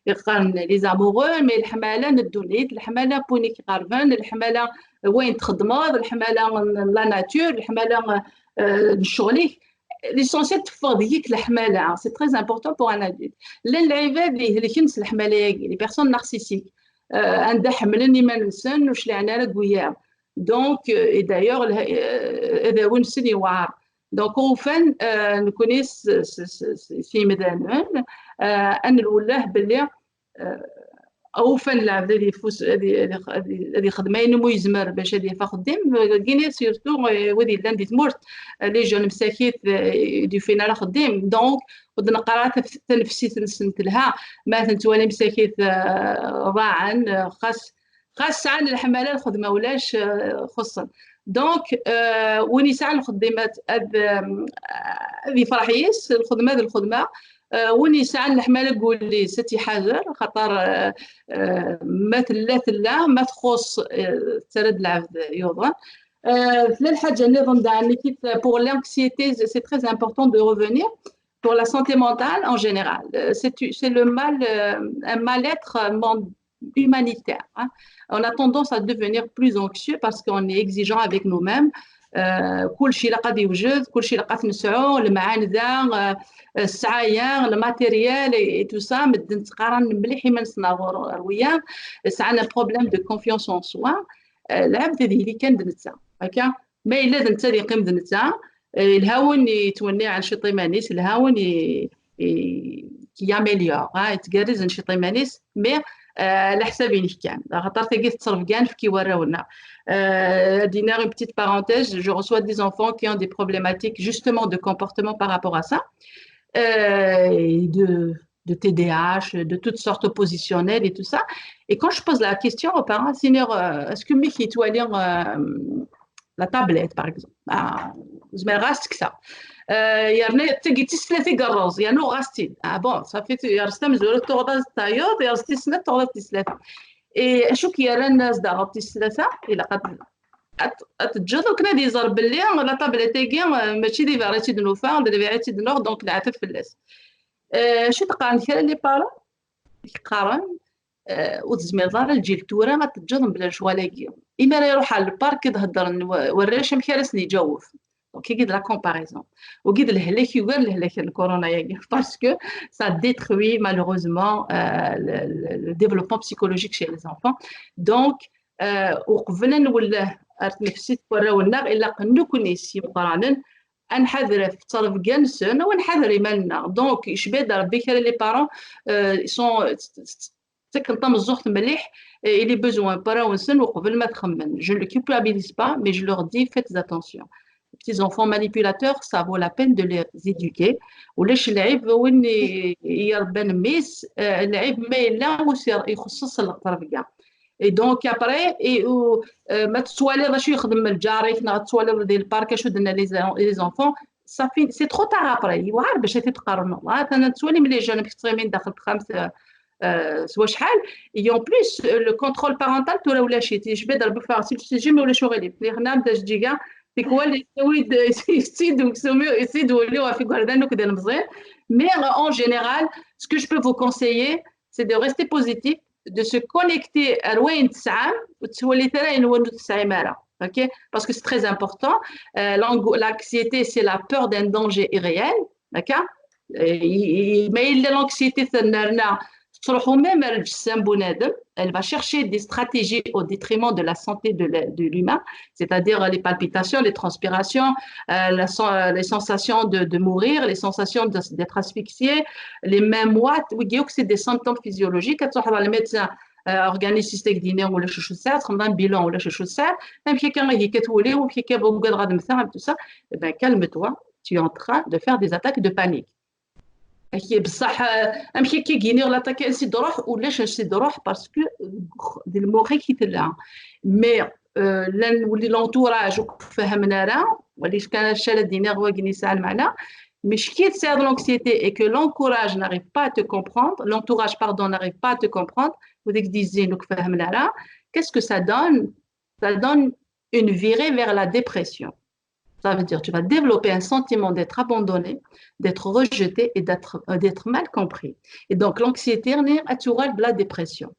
yeqqaren les amoureux, mais leḥmala n ddunit, leḥmala n win i k-iqerben, leḥmala n wayen txeddmeḍ, leḥmala n la nature, leḥmala n ccɣel-ik. L'essentiel teffeɣ deg-k leḥmala, c'est très important pour un adulte. Llan lɛibad ihelken s leḥmala-agi, les personnes narcissiques, anda ḥemmlen iman-nsen ur cliɛen ara deg wiyaḍ. Donc, et d'ailleurs, ad awin-sen yewɛer. Donc, ufan, nekkni s yimdanen, ad nwelleh belli awufan lɛebd ad yefus, ad yexdem ayen umi yezmer bac ad yaf axeddim, gini surtout wid yellan di tmurt, les jeunes msakit d yufin ara axeddim. Donc, ur d-neqqar ara tanefsit-nsen telha, ma ten-twali msakit ḍaɛen, xas xas sɛan leḥmala, lxedma ulac, xuṣṣen. Donc, win yesɛan lxeddimat ad ad yefreḥ yis, lxedma d lxedma, Euh, win yesɛan leḥmala n wul-is ad t-iḥader, xaṭer euh, euh, ma tella tella, ma txuṣ euh, tettarra-d lɛebd yuḍen. Euh, tella lḥaǧa nniḍen daɣen, pour l'anxiété, c'est très important de revenir pour la santé mentale en général. Euh, c'est c'est le mal, euh, un mal-être humanitaire, hein. On a tendance à devenir plus anxieux parce qu'on est exigeant avec nous-mêmes. Euh, كلشي ilaq ad yewjed, كلشي ilaq ad t-nesɛu, lemɛanda, euh, ssɛaya, le matériel et, et tout ça, medden ttqaran mliḥ iman-nsen ɣer wiyaḍ, sɛan un problème de confiance en soi. Euh, lɛebd ad yili kan d netta, akka. Ma yella d netta ad yeqqim d netta, euh, yelha win yettwenniɛen ciṭ iman-is, yelha win i, i, qui améliore, hein, yettgerrizen ciṭ iman-is, mais euh, leḥsab-inek kan. Axaṭer tagi tettrebga anefk i warraw-nneɣ. Euh, ad d-iniɣ une petite parenthèse, je reçois des enfants qui ont des problématiques justement de comportement par rapport à ça, euh, et de, de T D A H, de toutes sortes, oppositionnelles et tout ça. Et quand je pose la question aux parents, Seigneur, euh, est-ce que Mickey, tu as lire euh, la tablette, par exemple? Ah, je me reste que ça. Euh, yerna tagi tis tlata i yerreẓ, yerna uɣas-t-id. Ah bon, ça fait yerreẓ tamezwarut tuɣeḍ ad tayeḍ, yerreẓ tis snat tuɣeḍ ad tis tlata. Et acu k-yerran ad as-d-aɣeḍ tis tlata? Ilaq ad ad teǧǧeḍ akken ad iẓer belli la tablette-agi euh, mačči d iberri i tt-id-nufa, d lbiɛ i tt-id-nuɣ, donc leɛtab fell-as. Euh, acu d-qqaren kra les parents? Qqaren euh, ur tezmireḍ ara lǧil tura ad teǧǧeḍ mebla lecɣal-agi. Imi ara iruḥ ɣer lpark ad heddren wa- warrac amek ara sen-iǧawef. Donc, il y a de la comparaison. Au guide, le lehlak yugar lehlak le corona-agi, parce que ça détruit malheureusement euh, le, le- le développement psychologique chez les enfants. Donc, euh, uqbel ad nwelleh ar tnefsit n warraw-nneɣ, ilaq nekkni s yimeqqranen ad nḥader ɣef ttrebga-nsen, u ad nḥader iman-nneɣ. Donc, icba-d Rebbi kra les parents euh, sont ttaken tameẓẓuɣt mliḥ, euh, i les besoins n warraw-nsen uqbel ma ad xemmen. Je ne le culpabilise pas, mais je leur dis, faites attention. Les petits enfants manipulateurs, ça vaut la peine de les éduquer. Ulac lɛib win i- i irebban mmi-s, euh, lɛib ma yella ur s- ixuṣṣ s ttrebga. Et donc après, et, euh, ma tettwaliḍ acu yexdem lǧar-ik, neɣ tettwaliḍ di lpark acu d-nna les, les enfants, ça fait, c'est trop tard après. Yewɛer bac ad t-id-tqarneḍ. Ah, atan ad tettwalim les jeunes amek ttɣimin daxel texxamt euh, euh, s wacḥal. Et en plus, euh, le contrôle parental, tura ulac-it. Yecba-d Rebbi ɣef si le sujet, mais ulac uɣilif. Yerna d ajeǧǧiga, tikwal yettawi-d, yetti-d uksum, yetti-d wul-iw ɣef igerdan akked ilmeẓyen. Mais euh, en général, ce que je peux vous conseiller, c'est de rester positif, de se connecter ar wayen tesɛam, ur tettwalit ara ayen ur tesɛim ara. Ok? Parce que c'est très important. Euh, l'ango- l'anxiété, c'est la peur d'un danger irréel. Ok? Euh, i- i- ma yella l'anxiété tennerna, tettruḥu même ar lǧessa n bunadem, elle va chercher des stratégies au détriment de la santé de la- de l'humain, c'est-à-dire les palpitations, les transpirations, euh, la sen- les sensations de, de mourir, les sensations de- d'être asphyxié, les mains moites, wigi akk c'est des symptômes physiologiques. Ad truḥeḍ ɣer le médecin, euh, organiste, ad k-d-yini ulac acu tesɛiḍ, txedmeḍ un bilan, ulac acu tesɛiḍ, amek akka ihi akka twuli, amek akka ugadeɣ ad mmteɣ, tout ça. Eh ben, calme-toi, tu es en train de faire des attaques de panique. Aki, bṣaḥ, euh, amek akka i yini l'attaque ansi d-ruḥ, ulac ansi d-ruḥ, parce que euh, di lmux-ik i tella. Mais euh, llan wulli l'entourage ur k-fehhmen ara, wali kan acu ara d-iniɣ wagi yesɛa lmeɛna, mais kif tesɛiḍ l'anxiété et que l'entourage n'arrive pas à te comprendre, l'entourage, pardon, n'arrive pas à te comprendre, ou deg dizin ur k-fehhmen ara, qu'est-ce que ça donne? Ça donne une virée vers la dépression. Ça veut dire que tu vas développer un sentiment d'être abandonné, d'être rejeté et d'être euh, d'être mal compris. Et donc l'anxiété, elle est de la dépression.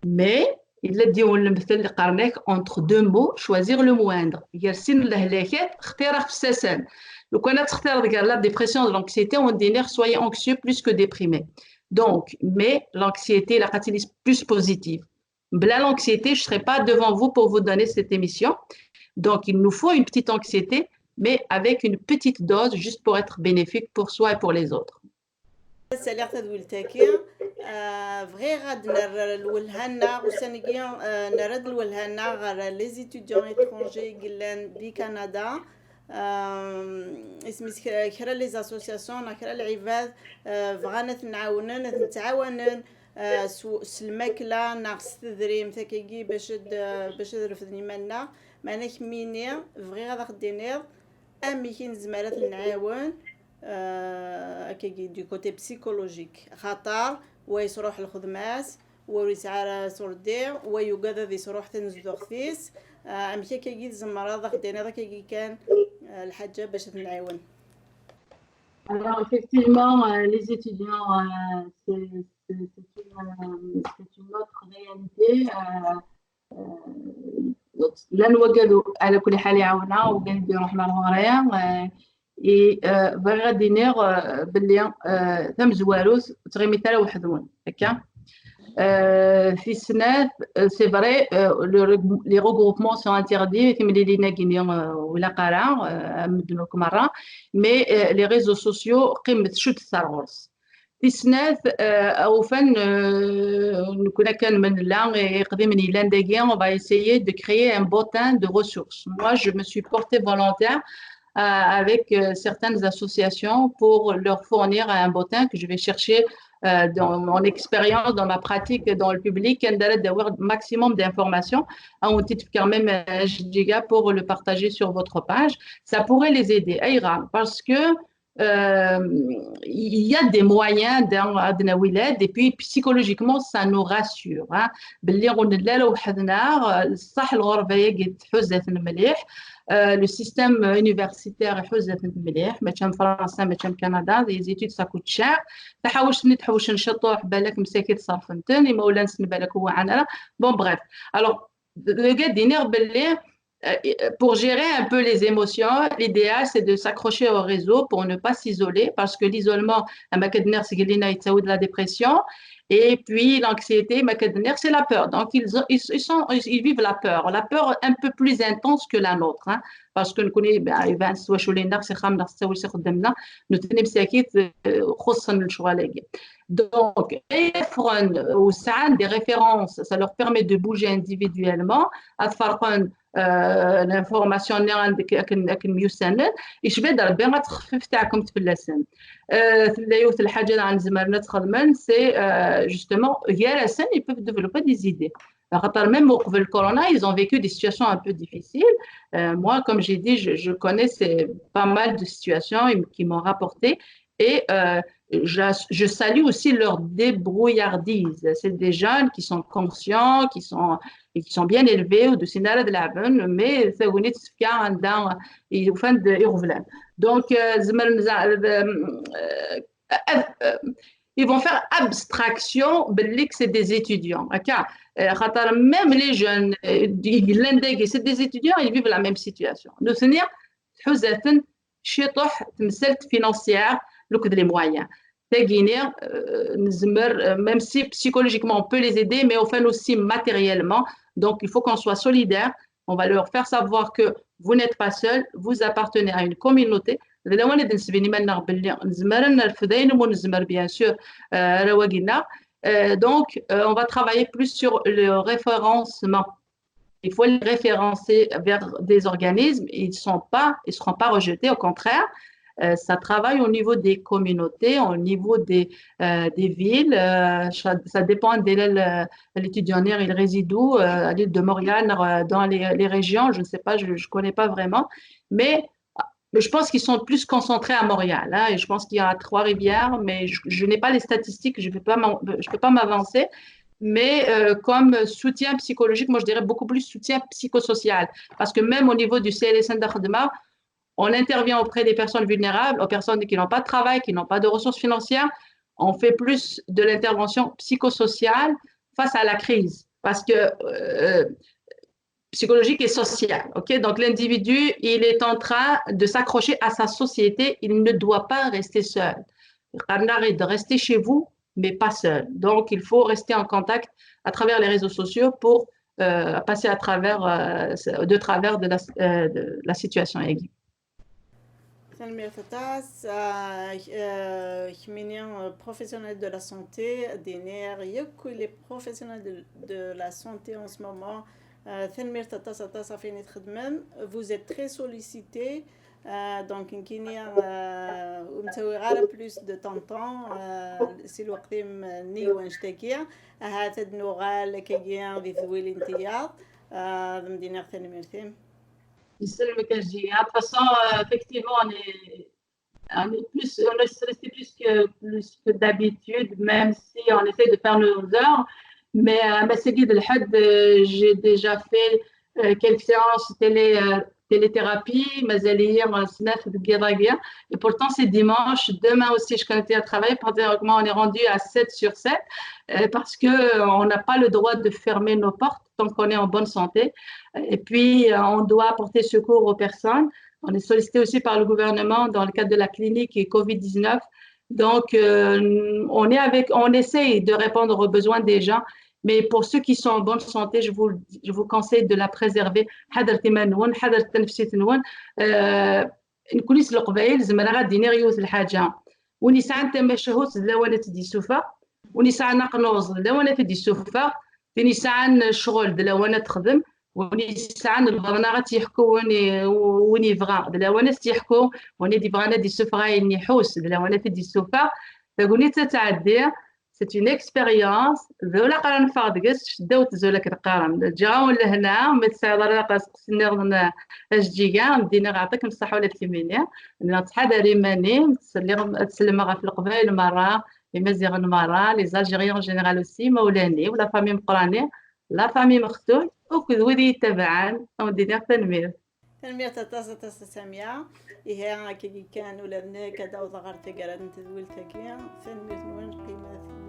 Mais il est dit, on le met le karnek entre deux mots, choisir le moindre. Il y a sin le hlekat, اختار خفساسان. Donc on a اختار la dépression, de l'anxiété, on dit soyez anxieux plus que déprimé. Donc, mais l'anxiété, la catalyse plus positive. Bla l'anxiété, je ne serais pas devant vous pour vous donner cette émission. Donc, il nous faut une petite anxiété, mais avec une petite dose, juste pour être bénéfique pour soi et pour les autres. Saliɣ tadwilt-agi. Ah, bɣiɣ ad nerr lwelha-nneɣ ussan-agi, ah, nerra-d lwelha-nneɣ ɣer les étudiants étrangers i yellan di Canada. Ah, isem-is kra, kra les associations neɣ kra lɛibad, ah, bɣan ad ten-ɛawnen, ad ten-ttɛawanen, ah, s, s lmakla neɣ s tedrimt akkagi bac ad, bac ad refden iman-nneɣ. Meɛna kemmini bɣiɣ ad aɣ-d-tiniḍ amek i nezmer ad ten-nɛawen, euh, akkagi, du côté psychologique, xaṭer wa yesruḥ lxedma-s, wa ur yesɛi ara s ureddi, wa yugad ad yesruḥ tanezduɣt-is. Euh, amek akkagi tzemreḍ ad aɣ-d-tiniḍ akkagi kan, euh, lḥaǧa bac ad t-nɛiwen? Alors, effectivement, euh, les étudiants, euh, c'est c'est- c'est une, euh, c'est une autre réalité. Euh, euh, llan wigad, ɛla kulli ḥal, iɛawnen, wigad iruḥen ar ɣur-i, euh, et, euh, bɣiɣ ad d-iniɣ, euh, belli, euh, tamezwarut ur ttɣimit ara weḥd-wen, akka. Euh, tis snat, euh, c'est vrai, euh, le reg- les regroupements sont interdits, timlilin-agi-nni, euh, ur ilaq ara, euh, am medden akk merra, mais, euh, les réseaux sociaux qqimet cwiṭ ar ɣur-s. Tis snat, euh, awufan, euh, nekkni akken ma nella, iqdimen yellan dagi, on va essayer de créer un bottin de ressources. Moi, je me suis portée volontaire, euh, avec, euh, certaines associations pour leur fournir un bottin que je vais chercher, euh, dans mon expérience, dans ma pratique, dans le public, anda ara d-awiɣ maximum d'informations. Ad wen-t-id-fkeɣ même, euh, Jiga, pour le partager sur votre page. Ça pourrait les aider. Ayɣer? Parce que, euh, il y a des moyens d'un, d'un, et puis psychologiquement, ça nous rassure, hein. Belli ur nelli ara weḥd-neɣ, euh, ṣṣeḥ, lɣerba-agi tḥuza-ten mliḥ, euh, le système universitaire iḥuza-ten mliḥ, mačči am Fransa, mačči am Kanada, les études ça coûte cher. Taḥawect-nni tḥewcen ciṭuḥ, balak msakit ṣerfen-ten, imawlan-nsen balak ur wɛan ara. Bon, bref. Alors, le gars d-iniɣ belli, euh, pour gérer un peu les émotions, l'idéal, c'est de s'accrocher au réseau pour ne pas s'isoler, parce que l'isolement, am akka d-nniɣ seg lina, yettawi-d la dépression, et puis l'anxiété, am akka d-nniɣ, c'est la peur. Donc, ils, ont- ils, ils sont, ils vivent la peur, la peur un peu plus intense que la nôtre, hein, parce que nekkni, ben, iban s wacu lin-nneɣ, s ixxamen-nneɣ, s ttawil, s ixeddam-nneɣ, nutni msakit, euh, xuṣṣen lecɣal-agi. Donc, ay ffɣen, euh, u sɛan des références, ça leur permet de bouger individuellement, ad ferqen, euh, l'information-nni akken, akken myussanen, yecba-d Rebbi ad texfif taɛkemt fell-asen. Euh, tella yiwet n lḥaǧa daɣen zemren ad tt-xedmen, c'est, euh, justement, gar-asen, ils peuvent développer des idées. Axaṭer même uqbel corona, ils ont vécu des situations un peu difficiles. Euh, moi, comme j'ai dit, je, je connais ces- pas mal de situations qui m'ont rapporté. Et, euh, je, je salue aussi leur débrouillardise. C'est des jeunes qui sont conscients, qui sont, et qui sont bien élevés, ur d-usin ara ad leɛben, mais tagnit tefka anda i ufan-d iɣeblan. Donc, euh, zemren, euh, euh, euh, ils vont faire abstraction belli que c'est des étudiants. Akka, euh, xaṭer même les jeunes, euh, yellan dagi, c'est des étudiants, ils vivent la même situation. Nutni tḥuza-ten ciṭuḥ temsalt financière, akked les moyens. Tagini, euh, nezmer, euh, même si psychologiquement on peut les aider, mais ufan aussi matériellement. Donc il faut qu'on soit solidaire. On va leur faire savoir que vous n'êtes pas seul, vous appartenez à une communauté. D lawan ad nsbin iman-nneɣ belli nezmer ad nerfed ayen umi nezmer, bien sûr, euh, arraw-agi-nneɣ. Euh, donc, euh, on va travailler plus sur le référencement. Il faut les référencer vers des organismes. Ils sont pas, ils seront pas rejetés, au contraire. Euh, ça travaille au niveau des communautés, au niveau des, euh, des villes. Euh, ça, ça dépend de l'île, euh, l'étudiant il réside où, euh, à l'île de Montréal, euh, dans les, les régions, je ne sais pas, je, je connais pas vraiment. Mais, mais je pense qu'ils sont plus concentrés à Montréal, hein, et je pense qu'il y a Trois-Rivières, mais je, je n'ai pas les statistiques, je ne peux pas m'en- je peux pas m'avancer. Mais, euh, comme soutien psychologique, moi je dirais beaucoup plus soutien psychosocial. Parce que même au niveau du C L S N Dakhedma, on intervient auprès des personnes vulnérables, aux personnes qui n'ont pas de travail, qui n'ont pas de ressources financières. On fait plus de l'intervention psychosociale face à la crise. Parce que, euh, psychologique et sociale. Ok ? Donc l'individu, il est en train de s'accrocher à sa société, il ne doit pas rester seul. Rester chez vous, mais pas seul. Donc il faut rester en contact à travers les réseaux sociaux pour, euh, passer à travers, euh, de travers de la, euh, de la situation aiguë. Tanemmirt aṭas. Ah, ah, kemmini, euh, professionnel de la santé, d-iniɣ yakk les professionnels de, de la santé en ce moment. Ah, tanemmirt aṭas, aṭas ɣef wayen i txedmem. Vous êtes très sollicités. Ah, donc nekkini, ah, ur m-ttawiɣ ara plus de ton temps, ah, si lweqt-im nnig wannect-agi. Ahat ad nuɣal akkagi di tedwilin tiyaḍ. Ah, ad m-d-iniɣ tanemmirt-im. Yesselmek a Jiga. De toute façon, euh, effectivement, on est on est plus, on est stressé plus que, plus que d'habitude, même si on essaie de faire nos heures. Mais à Masséguide El Had, euh, j'ai déjà fait euh, quelques séances télé, euh, téléthérapie, mazal-iyi, euh, semaine de guerre. Et pourtant, c'est dimanche. Demain aussi, je continue à travailler. Pratiquement, on est rendu à sept sur sept euh, parce que euh, on n'a pas le droit de fermer nos portes tant qu'on est en bonne santé. Et puis, euh, on doit apporter secours aux personnes. On est sollicité aussi par le gouvernement dans le cadre de la clinique covid dix-neuf. Donc, euh, on est avec, on essaye de répondre aux besoins des gens. Mais pour ceux qui sont en bonne santé, je vous, je vous conseille de la préserver. حضرت إيمان نون، حضرت تنفسيت نون. آه، نكون نسل قبايل، زعما راه غادي نغيوث الحاجة. ونسعى أنت مشهوت لوانة دي سوفا، ونسعى نقنوز لوانة دي سوفا، تنسعى الشغل دلوانة تخدم، ونسعى البرنامج تيحكو وني، وني بغا دلوانة تيحكو، وني دي بغانا دي سوفا يحوس دلوانة دي سوفا. تقولي تتعدي، c'est une expérience. ذولا قرا نفاق دقس، شدوت ذولا كنقارن. جاون لهنا، ما تسعد راه قاس قسني غن أشجيكا، مدينة غعطيك مصح ولا تيميني. أنا تحضري ماني، تسلي، تسلم غا في القبايل مرة، لي مازيغن مرة، les Algériens en général aussi، مولاني، ولا فامي مقراني، لا فامي مختول، وكذ وذي يتبعان، أو دينيغ تنمير. Tanemmirt aṭas, aṭas a Samia. Ihi, akka kan ula d nekk ad awḍeɣ ɣer taggara n tedwilt-agi. Tanemmirt-nwen, qqimet.